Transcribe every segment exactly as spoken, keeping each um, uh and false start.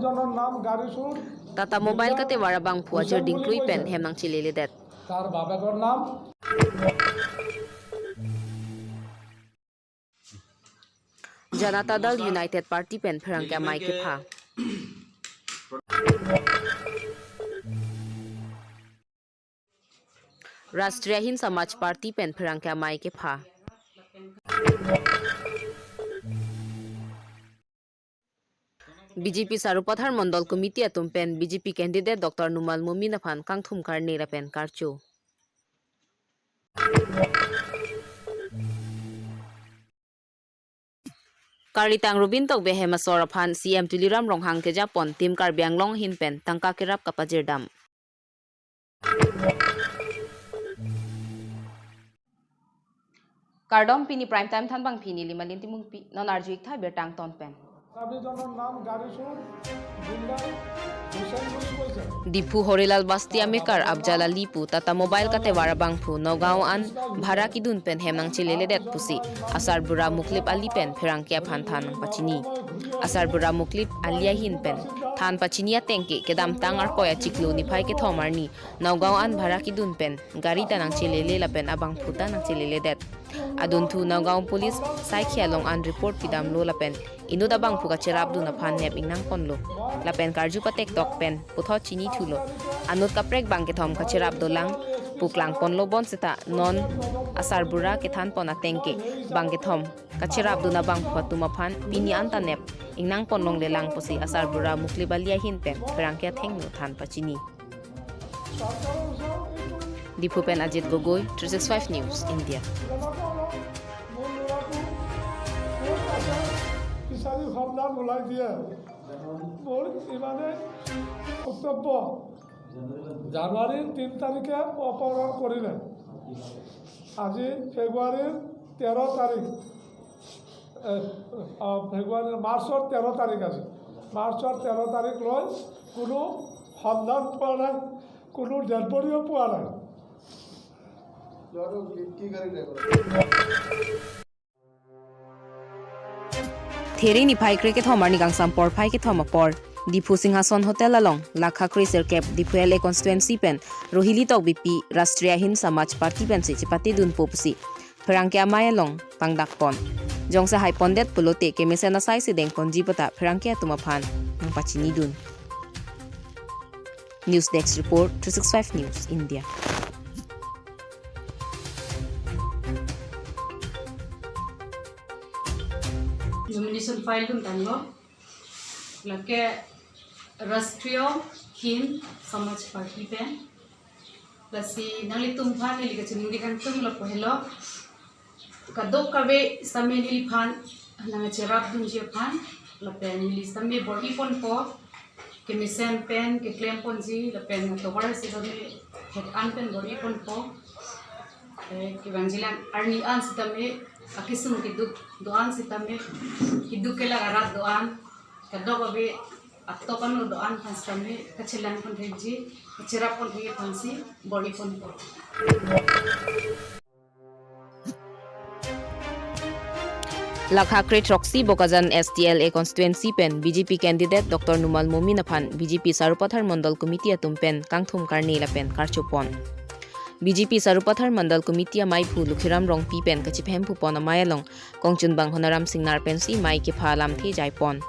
জনর নাম গাড়ি চুর। Tata Mobile katevar abangphu ajir dingklui pen hem nangcheleledet. তার বাপেকৰ নাম Janata Dal United Party pen pherangke amei kepha. Rashtriya Hind Samaj Party pen pherangke amei kepha. B J P Sarupathar Mondol Committee atum pen B J P candidate Doctor Numal Momin aphan kangthum karne lapen karcho. Karlitang Rubin Tokbi ahem asor aphan C M Tuliram Ronghang kejapon Team Karbi Anglong ahin pen tangka kerap kapajirdam. Kardom, pini Prime Time thanbang pini Limalin Timungpi, non arju-ik tha birta angton pen. Diphu Horilal Basti amekar Afzal Ali pu Tata Mobile katevar abangphu Nagaon an bhara kidun pen hem nangcheleledet pusi asarbura Muklip Ali pen pherangke aphan than nangpachini. Asarbura Muklip Ali ahin pen than pachini ateng ke kedamtang Arkoi achiklo niphai kethom arni Nagaon an bhara kidun pen gari ta nangchelele lapen abangphu ta nangcheleledet. Adunthu Nagaon Police saikhi along an report pidamlo lapen inut abangphu kacherapdun aphan nep ingnangponlo. Lapen karju patektok pen puthot chinithulo. Anut kaprek bangkethom kacherap dolang pu klangponlo bonseta non asarbura kethanpon ateng ke bangkethom kacherapdun abangphu atum aphan pini anta nep ingnangpon longlelang pusi asarbura Muklip Ali ahin pen pherangke athengno than pachini. Diphu pen Ajit Gogoi, three six five News, India. ফিচাৰী সন্ধান ওলাই দিয়ে। মোৰ ইমানে কৰ্তব্য। জানুৱাৰীৰ তিনি তাৰিখে অপহৰণ কৰিলে। আজি ফেব্ৰুৱাৰীৰ তেৰ তাৰিখ। এ, অ, ফেব্ৰুৱাৰী, মাৰ্চৰ তেৰ তাৰিখ আজি। মাৰ্চৰ তেৰ তাৰিখ লৈ কোনো সন্ধান পোৱা নাই, কোনো ডেড বডিও পোৱা নাই। There niphai kre kethom arni kangsam porphai kethom apor Diphu Singhason Hotel along lakha kre sirkep Diphu L A constituency pen Rohili Tokbipi Rashtriya Hind Samaj Party pensi chepatedunpo pusi pherangke amei along pangdakpon. Jongsi haipondet pulote kemesen asai si dengponji pu ta pherangke atum aphan nangpachinidun. News Desk Report, three six five News, India. Nomination file dun tanglo. Lake Rashtriya Hind Samaj Party pen. Lasi nanglitum aphan neli kachiningri kangtung lapu helo. Kadokave sitame neliphan nangcherapdunji aphan lapen neli sitame bor-iponpo, kemesen pen keklemponji lapen tovar sitame het-an pen bor-iponpo. Eh, kevangjilang arni an sitame akesung keduk do-an sitame keduk kelak arat do-an kadokave atok ano do-an aphan sitame kachelangpon thekji, kacherapon thekji aphansi bor-iponpo. Lakha kre throksi Bokajan S T L A constituency pen B J P candidate Doctor Numal Momin aphan B J P Sarupathar Mondol Committee atum pen kangthum karne lapen karchopon. B J P Sarupathar Mondol Committee ameiphu Lukhiram Rongpi pen kachiphemphupon amei along kongchunbang Honaram Singnar pensi mei kepha alamthe jaipon.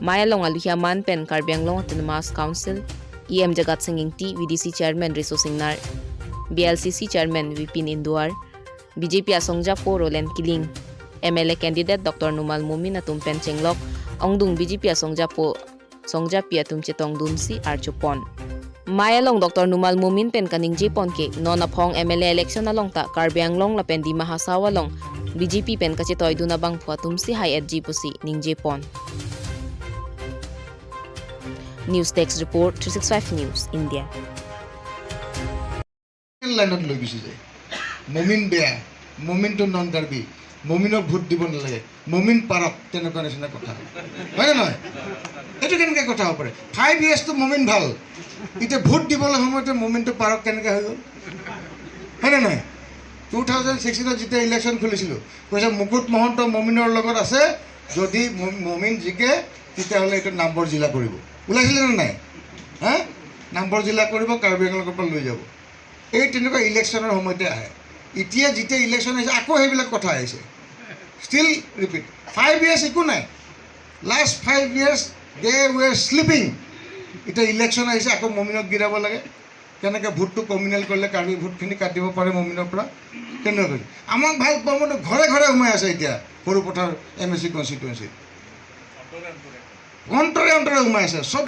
Mei along aluhi aman pen Karbi Anglong Autonomous Council E M Jagat Sing Ingti, V D C Chairman Riso Singnar, B L C C Chairman Vipin Induar, B J P asongjapo Roland Killing, M L A candidate Doctor Numal Momin atum pen chenglok ongdung B J P asongjapo songjapi atum chetongdunsi archopon. Mei along Doctor Numal Momin pen kaningjepon ke non aphong M L A election along ta Karbi Anglong lapen Dima Hasao along B J P pen kachetoidun abangphu atumsi hai-etji pusi ningjepon. News Desk Report, three six five News, India. লাইনত লৈ গুচি যায়। মমিন বেয়া, মমিনটো নন কাৰ্বি, মমিনক ভোট দিব নালাগে, মমিন পাৰক, তেনেকুৱা নিচিনা কথা। হয়নে নহয়? এইটো কেনেকে কথা হ'ব পাৰে? ফাইভ ইয়াৰ্ছটো মমিন ভাল, এতিয়া ভোট দিবলৈ সময়তে মমিনটো পাৰক কেনেকে হৈ গ'ল? হয়নে নহয়? টু থাউজেণ্ড ছিক্সটিনত যেতিয়া ইলেকশ্যন খুলিছিলোঁ, কৈছে মুকুট মহন্ত মমিনৰ লগত আছে, যদি ম-, মমিন জিকে, তেতিয়াহ'লে এইটো নামবৰ জিলা কৰিব। ওলাইছিলে নে নাই? হা? নামবৰ জিলা কৰিব, কাৰ্বি আংলঙৰ পৰা লৈ যাব। এই তেনেকুৱা ইলেকশ্যনৰ সময়তে আহে। এতিয়া যেতিয়া ইলেকশ্যন আহিছে, আকৌ সেইবিলাক কথা আহিছে। Still repeat, five years একো নাই। Last five years they were sleeping। এতিয়া ইলেকশ্যন আহিছে, আকৌ মমিনক গিৰাব লাগে। কেনেকে ভোটটো কমিউনেল কৰিলে কাৰ্বি ভোটখিনি কাটিব পাৰে মমিনৰ পৰা, তেনেকুৱা কৰিছে। আমাক ভাল পোৱা মানুহ ঘৰে ঘৰে সোমাই আছে এতিয়া সৰুপথাৰ এম এ চি কনষ্টিটুৱেঞ্চিত। অন্তৰে অন্তৰে সোমাই আছে চব।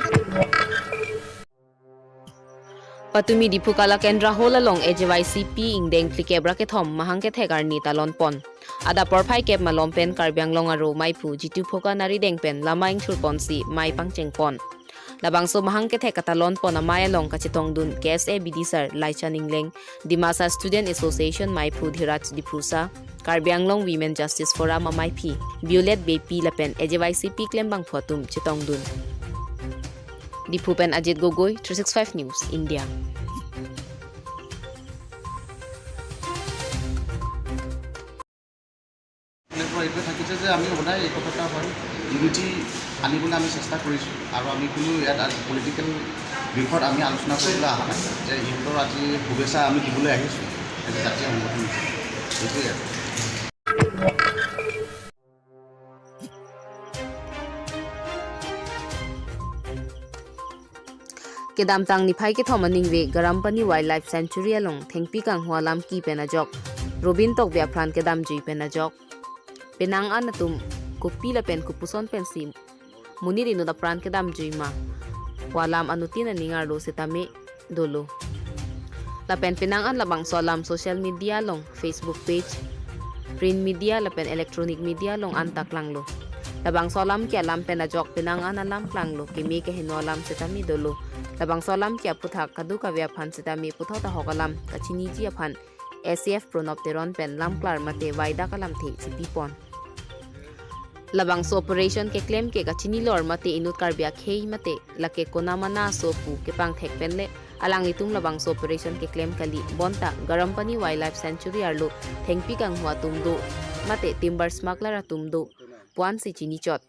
Patumi Diphu Kala Kendra Hall along A J Y C P ingdeng phlikep ra kethom mahang kethek arni talon pon. Adap porphai kep malom pen Karbi Anglong aro maiphu Jitu Phoka narideng pen lamai ingthur ponsi mei pangcheng pon. Labangso mahang kethek katalon pon amei along kachetongdun K S A B D sir Laichan Engleng, Dimasa Student Association maiphu Dhiraj Diphusa, Karbi Anglong Women Justice Forum amaiphi Violet Beypi lapen A J Y C P klembangphu atum chetongdun. Diphu pen Ajit Gogoi, three six five News, India. মানে, পুৰা এইটোৱে থাকিছে যে আমি সদায় একতাৰ হয়, ইউনিটি আনিবলৈ আমি চেষ্টা কৰিছোঁ আৰু আমি কোনো ইয়াত আজি পলিটিকেল বিষয়ত আমি আলোচনা কৰিবলৈ অহা নাই যে ইহঁতৰ আজি শুভেচ্ছা আমি দিবলৈ আহিছোঁ, এইটো জাতীয় সংগঠন হিচাপে। এইটোৱে আৰু। Kedamtang niphai kethom aningve Garampani Wildlife Sanctuary along thengpi kanghua lamki pen ajok Robin Tokbi apran kedamjui pen ajok penang an atum kopi lapen kopuson pensi monit inut apran kedamjui ma pu alam anuttin aning arlo setame dolo. Lapen penang an labangso alam social media along, Facebook page, print media lapen electronic media along anta klanglo. Labangso alamki alam pen ajok penang an alam klanglo, keme kehingno alam setame dolo. Labangso alamki aputhak kadokave aphan setame puthot ahok alam kachiniji aphan S A F Pranab Teron pen lamklar mate waidak alamthe chipi pon. Labangso operation keklem ke kachinilor mate inut Karbi akhei mate lake konamana aso pu kepangthek penle alanglitum labangso operation keklem kali, bonta Garampani Wildlife Sanctuary arlo thengpi kanghua atum do mate timber smuggler atum do pu ansi chinichot.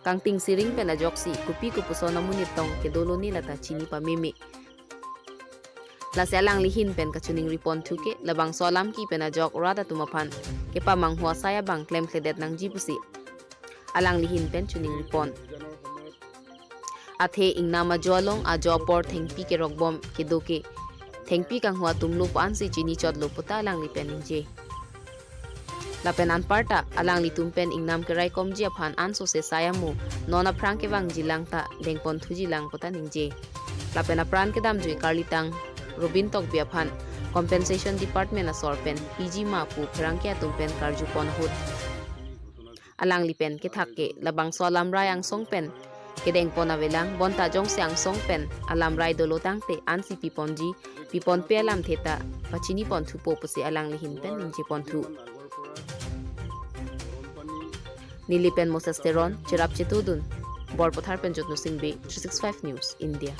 Kangting siring pen ajoksi kopi kopuson amonit tong kedolo ne lata chini pameme. Lasi alangli ahin pen kachiningri ponthu ke labangso alamki pen ajok rat atum aphan kepamanghu asai abang klemkledet nangji pusi alangli ahin pen chiningri pon. Athe ingnam ajo along ajo apor thengpi kerokbom kedo ke thengpi kanghua atum lo pu ansi chinichotlo puta alangli pen ningje. Lapen anparta alanglitum pen ingnam keraikomji aphan ansose sai amo non aphrang kevangji lang ta dengponthuji lang puta ningje. Lapen apran kedamjui karlitang Robin Tokbi aphan Compensation Department asor pen piji ma pu pherangke atum pen karju pon ahut alangli pen kethak ke labangso alamrai angsong pen kedeng pon avelang, bonta jongsi angsong pen alamrai dolo tangte ansi piponji, piponpe alamthe ta pachini ponthupo pusi alangli ahin pen ningje ponthu. Neli pen Moses Teron, cherap chetudun, Borpathar pen Jotno Singbe, three six five News, India.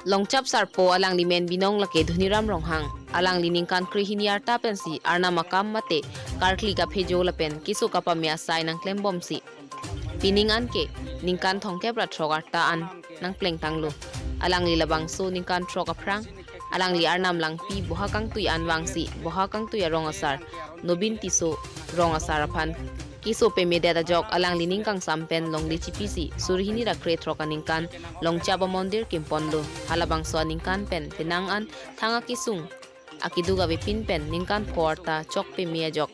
Longchap sarpo alangli men binong lake Dhoniram Ronghang, alangli ningkan krehini arta pensi arnam akam mate karkli kaphejo lapen keso kapame asai nangklembomsi pining an ke ningkan thomkep ra throk arta an nangplengtanglo. Alangli labangso ningkan throk aphrang alangli arnam langpi Boha Kangtui an vangsi Boha Kangtui arong asar Nobin Tisso rong asar aphan keso pemedet ajok alangli ning kangsam pen longle chipisi suri hini ra krethrok aningkan Longchap amondir kimponlo. Halabangso aningkan pen penang an thang akesung akeduk avepin pen ningkan pho arta chok peme ajok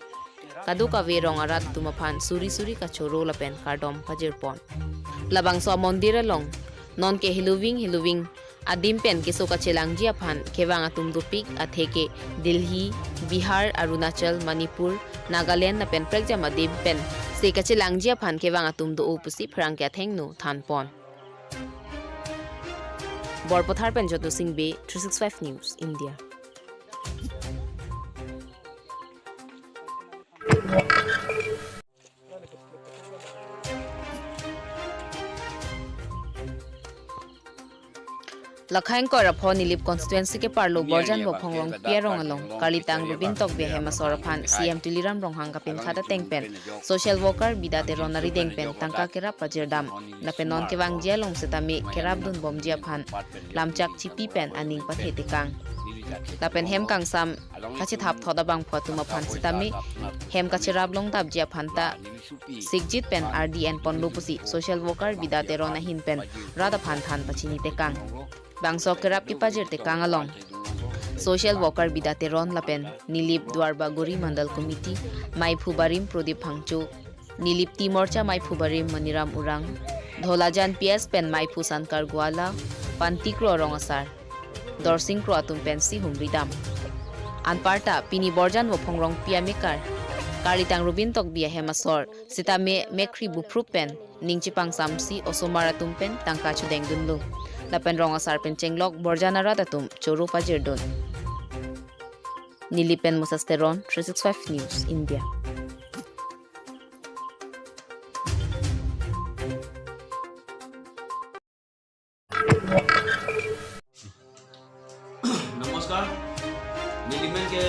kadokave rong arat atum aphan suri suri kachoro lapen kardom pajirpon. Labangso amondir along nonke heloving heloving adim pen keso kachelangji aphan kevang atum dopik, atheke Delhi, Bihar, Arunachal, Manipur, Nagaland lapen prekjam adim pensi kachelangji aphan kevang atum do-o pusi pherangke athengno thanpon. Borpathar pen Jotno Singbe, three six five News, India. Lakha ingkoi ra pho Nilip constituency keparlo Borjan Vophong Rongpi arong along Karlitang Rubin Tokbi ahem asor aphan C M Tuliram Ronghang kapingkhat ateng pen social worker Bida Teron arideng pen tangka kerap pajirdam. Lapen non kevangji along setame kerapdunbomji aphan lamchak chipi pen aning pathe tekang. Lapen hem kangsam kachethap thot abangphu atum aphan setame hem kacherap longtapji aphan ta sikjit pen ardi enponlo pusi social worker Bida Teron ahin pen rat aphan than pachini tekang. Bangso kerap kepajir tekang along social worker Bida Teron lapen Nilip Duarbagori Mandal Committee maiphu barim Prodip Phangcho, Nilip Tea Morcha maiphu barim Maniram Urang, Dholajan P S pen maiphu Sankar Goala, Panti Kro rong asar, Dorsing Kro atum pensi humridam. Anparta pini Borjan Vophong Rongpi amekar Karlitang Rubin Tokbi ahem asor setame mekhri buphrup pen ning chepangsamsi osomar atum pen tangka chodengdunlo. Lapen rong asar pen chenglok Borjan arat atum choro pajirdun. Nilip pen Moses Teron, three six five News India. নমস্কাৰ। নিলিমেন কে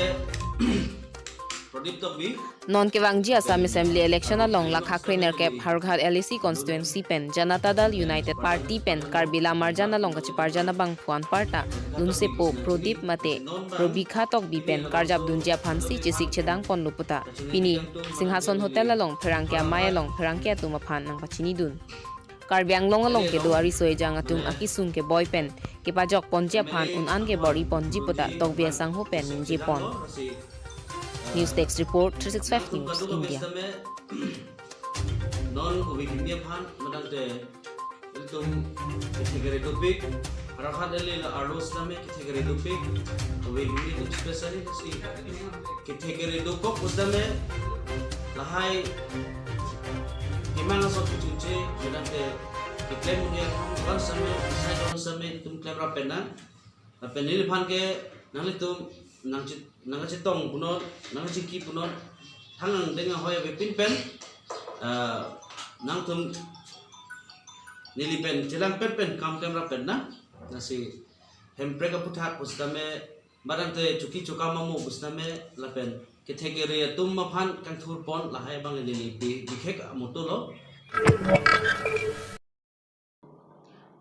প্ৰদীপ তকবি। Non kevangji Assam Assembly election along lakha krenerkep Howraghat L A C constituency pen Janata Dal United Party pen Karbi Lamarjan along kacheparjan abangphu anparta lunsepo Prodip mate Robikha Tokbi pen karjapdunji aphansi chesik chedangponlo puta pini Singhason Hotel along pherangke amei along pherangke atum aphan nangpachinidun. Karbi Anglong along kedo ariso ejang atum akesung keboi pen kepajokponji aphan un-an kebor-iponji puta Tokbi asangho pen ningjepon. News Desk Report, three six five News India. Non ove kimi aphan madang te ilitum kethe kere dopik, Howraghat L A la arlo setame kethe kere dopik, ove kimi atum specially si kethe kere dokok setame lahai kemang asok kechungche, madang te keklem un-e aphan setame, sai don setame itum klemrap pen nang. Lapen neliphan ke nanglitum nangche- nangchetong punot, nangchingki punot, thang angdeng ahoi avepin pen, ah, nangtum neli pen chelang pen pen kam klemrap pen nang. Lasi Hemprek aphuthak pu setame, madang te choki chokam amo pu setame, lapen kethe kere atum aphan kangthurpon lahai abang neli bi- bikhek amoto lo.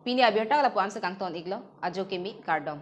Pini abirta lapu-an si kangton-iklo, ajo kimi kardom.